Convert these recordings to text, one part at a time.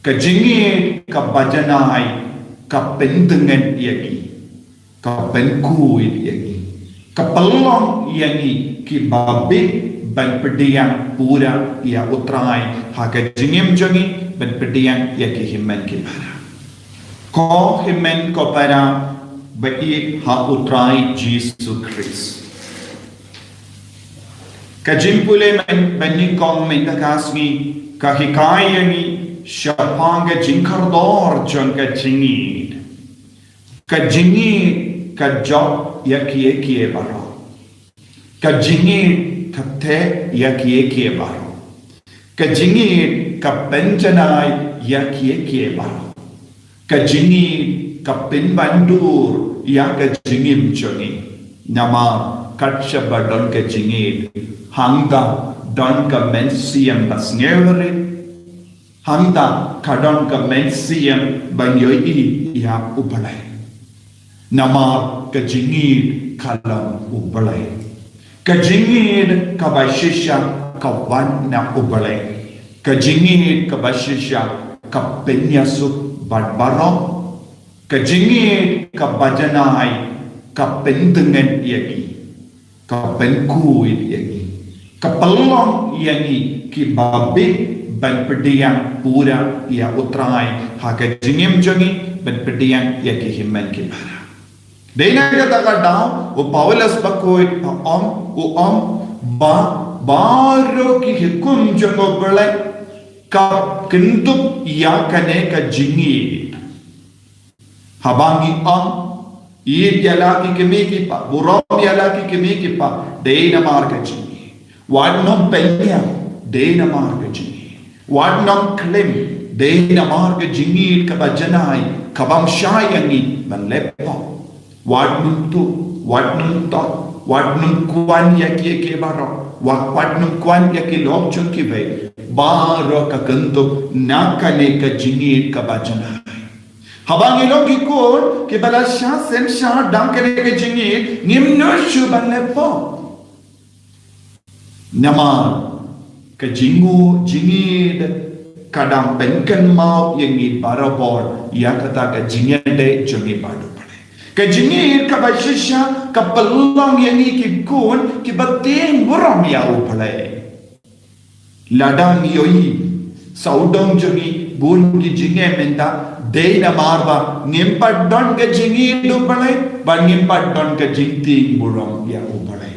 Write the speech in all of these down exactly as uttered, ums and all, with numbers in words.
Ka jingïeit kaba janai ka pyntngen ïa ngi, ka pynkhuid ïa ngi, ka pynlong ïa ngi kiba bit ban pdiang pura ïa U Trai ha ka jingim jong ngi, ban pdiang ïa ki hynmen ki para. Ko hynmen ko para, ba ïeit ha U Trai Jisu Khrist. Ka jingpule mynnyngkong mynta ka sngi ka hikai ïa ngi shaphang ka jingkordor jong ka jingïeit. Ka jingïeit ka jop ïa kiei kiei baroh. Ka jingïeit ka theh ïa kiei kiei baroh. Ka jingïeit ka pynjanai ïa kiei kiei baroh. Ka jingïeit ka pynbandur ïa ka jingim jong ngi. Namar kat shaba don ka jingïeit, hangta don ka mynsiem ba sngewrit, hangta ka don ka mynsiem ban ïohi ïa U Blei. Namar ka jingïeit ka long U Blei. Ka jingïeit kaba shisha ka wan na U Blei. Ka jingïeit kaba shisha ka pynïasuk bad baroh. Ka jingïeit kaba janai ka pyntngen ïa ngi, ka pynkhuid ïa ngi, ka pynlong ïa ngi kiba bit ban pdiang pura ïa U Trai ha ka jingim jong ngi, ban pdiang ïa ki hynmen ki para. Dei na kata ka daw u Paulus bakhuid u ong, u ong ba baroh ki hukum jong U Blei ka kyndup ïa kane ka jingïeit. Haba ngi ong, ïeit ïa la ki kmie ki kpa, burom ïa la ki kmie ki kpa, dei namar ka jingïeit. Wat nym pynïap, dei namar ka jingïeit. Wat nym klim, dei namar ka jingïeit kaba janai, ka bym shai ïa ngi ban leh pop. Wat nym tuh, wat nym tot, wat nym kwah ïa kiei kiei baroh, wat, wat nym kwah ïa ki lok jong kiwei. Baroh ka kyndup na kane ka jingïeit kaba janai. Haba ngi long ki khun kiba la shah sngewsih da kane ka jingïeit, ngim nud shuh ban leh pop. Namar ka jingïeit, jingïeit ka dang pynkynmaw ïa ngi barabor ïa kata ka jingïadei jong ngi bad U Blei. Ka jingïeit kaba shisha ka pynlong ïa ngi ki khun kiba tieng burom ïa U Blei. Lada ngi ïohi sawdong jong ngi bun ki jingeh mynta, dei namar ba ngim pat don ka jingïeit U Blei, ba ngim pat don ka jingtieng burom ïa U Blei.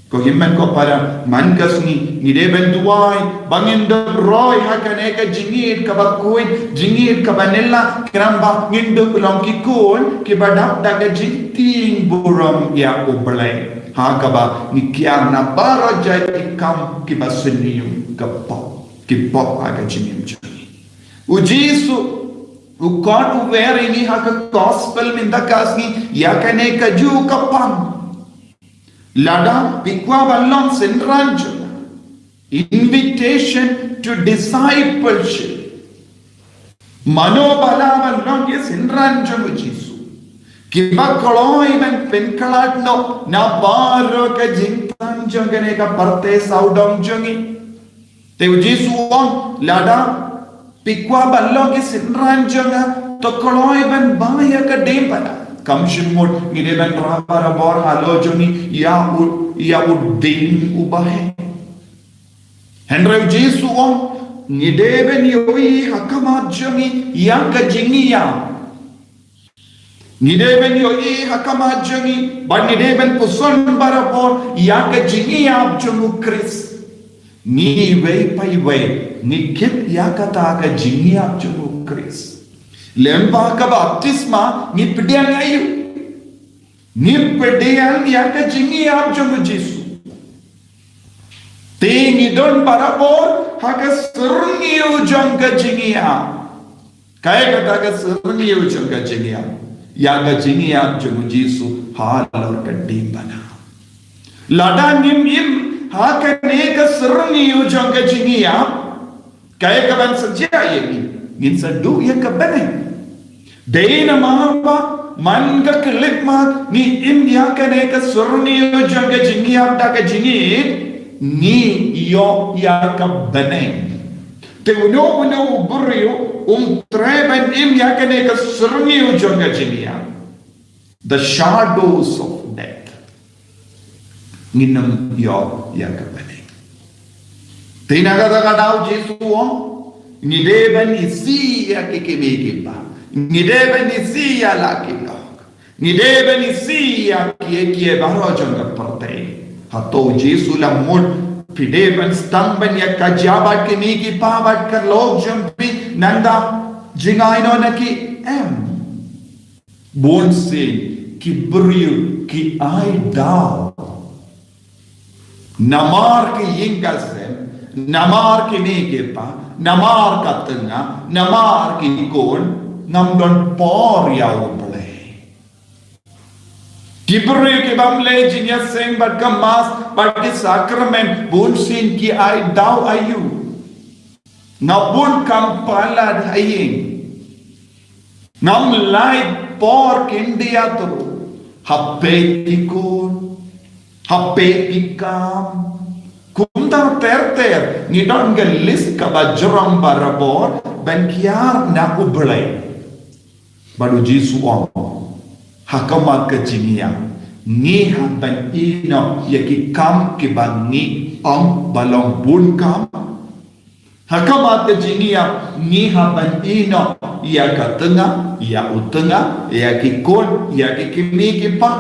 Ko hynmen ko para, man ka sngi ngi dei ban duwai ba ngin dup roi ha kane ka jingïeit kaba khuid, jingïeit kaba nylla, khnang ba ngin dup long ki khun kiba dap da ka jingtieng burom ïa U Blei. Ha kaba ngi kiar na baroh jait ki kam kiba sniew, ka pop, ki pop ha ka jingim jong ngi. U Jisu u khot u wer ïa ngi ha ka gospel mynta ka sngi ïa kane kajuh ka pang. Lada phi kwah ban long synran jong nga. Invitation to discipleship. Mano ba lah ban long ki synran jong u Jisu, kiba kloi ban pynkhlad noh na baroh ka jingthan jong kane ka pyrthei sawdong jong ngi. Te u Jisu u ong, lada phi kwah ban long ki synran jong nga, to kloi ban ba ïa ka diengphna. Kam shym mut ngi dei ban rah barabor halor jong ngi ïa u, ïa u dieng uba heh. Hynrei u Jisu u ong, ngi dei ban ïohi ha khmat jong ngi ïa ka jingïap. Ngi dei ban ïohi ha khmat jong ngi, bad ngi dei ban puson barabor ïa ka jingïap jong u Khrist. Ngi iwei pa iwei ngi kit ïa kata ka jingïap jong u Khrist. Lem bad ka baptisma ngi pdiang aïu? Ngi pdiang ïa ka jingïap jong u Jisu. Te ngi don barabor ha ka syrngiew jong ka jingïap. Kaei kata ka syrngiew jong ka jingïap? Ïa ka jingïap jong u Jisu halor ka diengphna. Lada ngim im ha kane ka syrngiew jong ka jingïap, kaei kaban sa jia ïa ngi? Ngin sa duh ïa ka bneng. Dei namar ba man ka khyllipmat ngi im ïa kane ka syrngiew jong ka jingïap da ka jingïeit, ngi ïoh ïa ka bneng. Te uno uno u briew um treh ban im ïa kane ka syrngiew jong ka jingïap. The shadows of death. Ngin ym ïoh ïa ka bneng. Te na kata ka daw Jisu u ong, ngi dei ban isih ïa ki kmie ki kpa. Ngi dei ban isih ïa la ki lok. Ngi dei ban isih ïa kiei kiei baroh jong ka pyrthei. Hato Jisu la mut phi dei ban sdang ban ïa kajia bad kmie ki kpa bad ka lok jong phi nangta jngai noh na ki? Em. Bun sien ki briew ki ai daw. Namar ki ïing ka sem, namar ki kmie ki kpa, namar ka tnga, namar ki khun, ngam don por ïa U Blei. Ki briew ki bym leh jingïaseng bad ka Mass bad ki sakramen, bun sien ki ai daw aïu? Nga bun kam palat ha ïing. Ngam lait por khyndiat ruh. Ha peit ki khun, ha peit ki kam. Kumta ter ter ngi don ka list kaba jrong barabor ban kiar na U Blei. Bad U Jisu u ong, ha khmat ka jingïap ngi hap ban ïehnoh ïa ki kam kiba ngi ong ba long bun kam. Ha khmat ka jingïap ngi hap ban ïehnoh ïa ka tnga, ïa u tnga, ïa ki khun, ïa ki kmie ki kpa.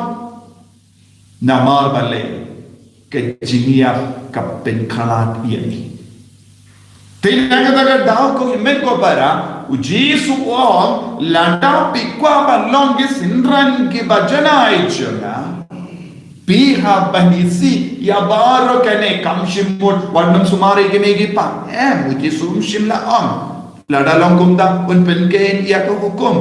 Namar balei ka jingïap ka pynkhlad ïa ngi. Te na kata ka daw ko hynmen ko para, U Jisu u ong, lada phi kwah ban long ki synran kiba janai jong nga, phi hap ban isih ïa baroh kine, kam shym mut wat nym sumar ïa ki kmie ki kpa. Em, U Jisu um shym la ong. Lada long kumta un pynkheiñ ïa ka hukum.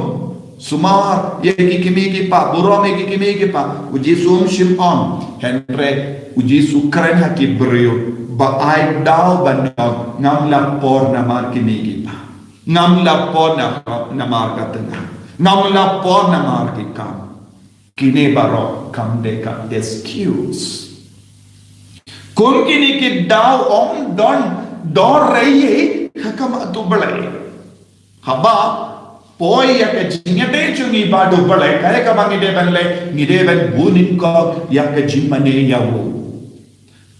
Sumar ïa ki kmie ki kpa, burom ïa ki kmie ki kpa. U Jisu um shym ong. Hynrei U Jisu u kren ha ki briew ba ai daw ban ong, ngam lap por namar ki kmie ki kpa. Ngam lap por na, namar ka tnga. Ngam lap por namar ki kam. Kine baroh kam dei ka excuse. Kum kine ki daw ym don dor ei ha khmat U Blei. Haba poi ïa ka jingïadei jong ngi bad U Blei, kaei kaba ngi dei ban leh, ngi dei ban bun nyngkong ïa ka jingmane ïa u.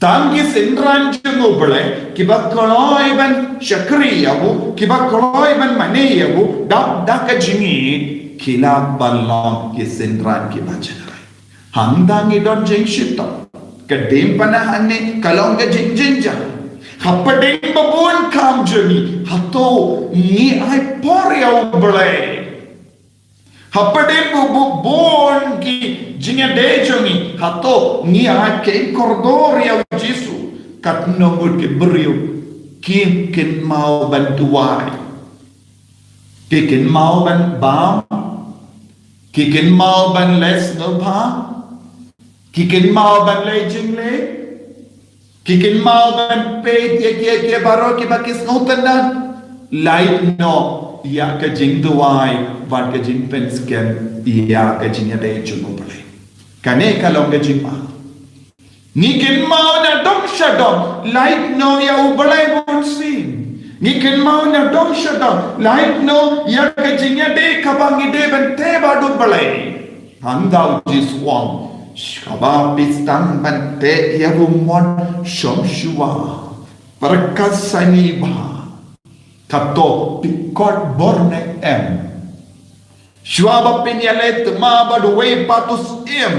Tang ki synran jong U Blei kiba kloi ban shakri ïa u, kiba kloi ban mane ïa u, dap da ka jingïeit ki lah ban long ki synran kiba janai. Hangta ngi don jingshitom. Ka diengphna hangne ka long ka jingjynjar. Hapdeng ba bun kam jong ngi, hato ngi ai por ïa U Blei? Hapdeng ba bun ki jingïadei jong ngi, hato ngi ai kyrkhu ïa U Jisu? Katno ngut ki briew ki kynmaw ban duwai, ki kynmaw ban bam, ki kynmaw ban leh sngewbha, ki kynmaw ban leh jingleh, ki kynmaw ban peit ïa kiei kiei baroh kiba ki sngewtynnad. Lait noh ïa ka jingduwai bad ka jingpynskhem ïa ka jingïadei jong U Blei. Kane ka long ka jingma. Ngi kynmaw na dong sha dong, lait noh ïa U Blei bunsien. Ngi kynmaw na dong sha dong, lait noh ïa ka jingïadei kaba ngi dei ban tei bad U Blei. Hangta U Jisu u ong, shwa ba phi sdang ban tei ïa u mon, shong shuwa. Pyrkhat sani bha. Kato phi kot bor ne em? Shwa ba phin ïaleh thma bad uwei pat u syiem,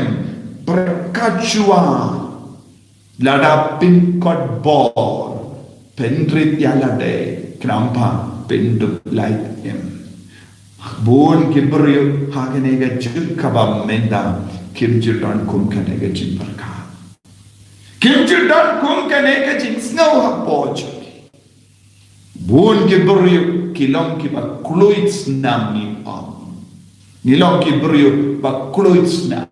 pyrkhat shuwa. Lada phin kot bor, phin rit ïa lade, khnang ba phin dup lait im. Bun ki briew ha kane ka juk kaba mynta kim ju don kum kane ka jingpyrkhat. Kim ju don kum kane ka jingsngew hapoh jong ki. Bun ki briew ki long kiba kloi snam, ngi ong. Ngi long ki briew ba kloi snam.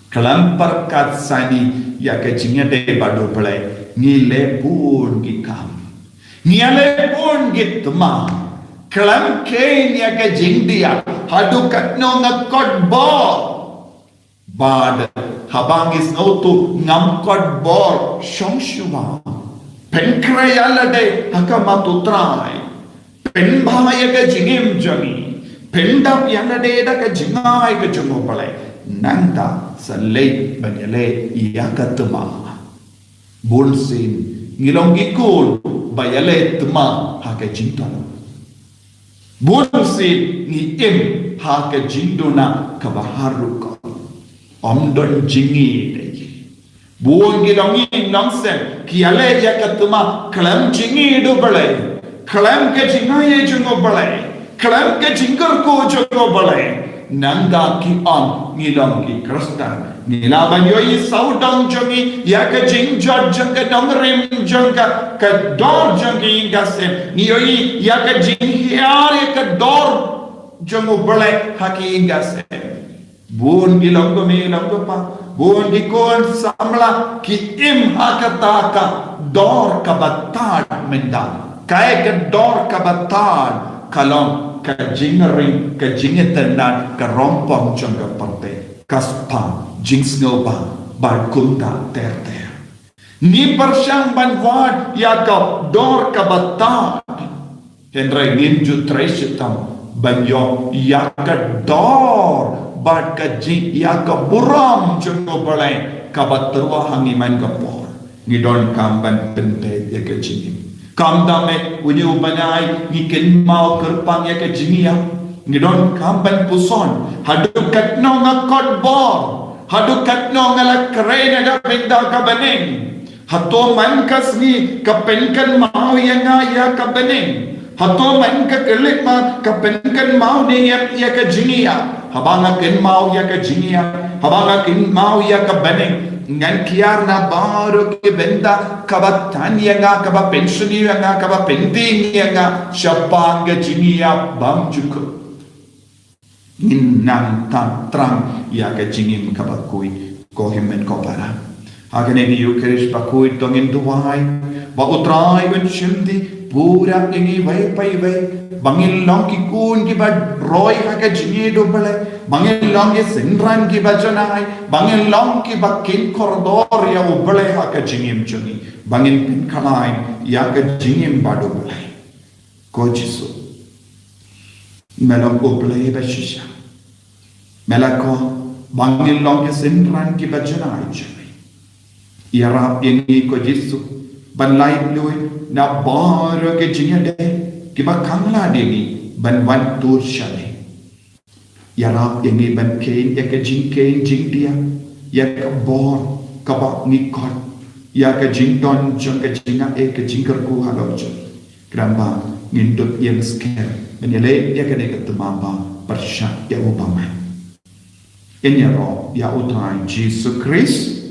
Khlem pyrkhat sani ïa ka jingïadei bad U Blei, ngi leh bun ki kam. Ngi leh bun ki thma. Khlem kheiñ ïa ka jingdiah, haduh katno nga kot bor. Bad haba ngi sngewthuh ngam kot bor, shong shuwa. Pynkhreh ïa lade ha khmat U Trai. Pynbha ïa ka jingim jong ngi. Pyndap ïa lade da ka jingai ka jong U Blei. Nangta sa leit ban ïaleh ïa ka thma. Bunsien ngi long ki khun ba ïaleh thma ha ka jingthoh. Bunsien ngi im ha ka jingduna kaba harum. Ym don jingïeit. Bun ki longïing longsem ki ïaleh ïa ka thma khlem jingïeit U Blei, khlem ka jingai jong U Blei, khlem ka jingkyrkhu jong U Blei. Nangta ki ong ngi long ki Khristan. Ngi lah ban ïohi sawdong jong ngi ïa ka jingjot jong ka nongrim jong ka, ka dor jong ka ïing ka sem. Ngi ïohi ïa ka jinghiar ïa ka dor jong U Blei ha ka ïing ka sem. Bun ki long kmie long kpa, bun ki khun samla ki im ha kata ka dor kaba tad mynta. Kaei ka dor kaba tad? Ka long ka jingring, ka jingitynnad, ka rongpom jong ka pyrthei, ka spah, jingsngewbha bad kumta ter ter. Ngi pyrshang ban wad ïa ka dor kaba tad. Hynrei ngim ju trei shitom ban ïoh ïa ka dor bad ka jing, ïa ka burom jong U Blei kaba tyrwa ha ngi man ka por. Ngi donkam ban pynbeit ïa ka jingim. Kumta me, une u bnai ngi kynmaw kyrpang ïa ka jingïap. Ngi donkam ban puson haduh katno nga kot bor, haduh katno nga la kren ïa ka bynta ka bneng. Hato man ka sngi ka pynkynmaw ïa nga ïa ka bneng? Hato man ka khyllipmat ka pynkynmaw ne ïa, ïa ka jingïap? Haba nga kynmaw ïa ka jingïap, haba nga kynmaw ïa ka bneng, ngan kiar na baroh ki bynta kaba tan ïa nga, kaba pynshong ïa nga, kaba pyntieng ïa nga shaphang ka jingïap bymjukut. Ngin nang tang thrang ïa ka jingim kaba khuid, ko hynmen ko para. Ha kane ka Eucharist bakhuid to ngin duwai ba U Trai un shim dih pura ïa ngi iwei pa iwei, ba ngin long ki khun kiba roi ha ka jingïeit U Blei, ba ngin long ki synran kiba janai, ba ngin long kiba kin kordor ïa U Blei ha ka jingim jong ngi, ba ngin pynkhlaiñ ïa ka jingim bad U Blei. Ko Jisu, me long U Blei ba shisha. Me la khot ba ngin long ki synran kiba janai jong me. Ïarap ïa ngi ko Jisu ban lait luid na baroh ki jingïadei kiba khang lad ïa ngi ban wan tur sha me. Ïarap ïa ngi ban kheiñ ïa ka jingkheiñ jingdiah, ïa ka bor kaba ngi kot, ïa ka jingdon jong ka jingaiei, ka jingkyrkhu halor jong ngi. Khnang ba ngin dup ïeng skhem ban ïaleh ïa kane ka thma ba pyrshah ïa u bymman. Ngin ïaroh ïa U Trai Jisu Khrist.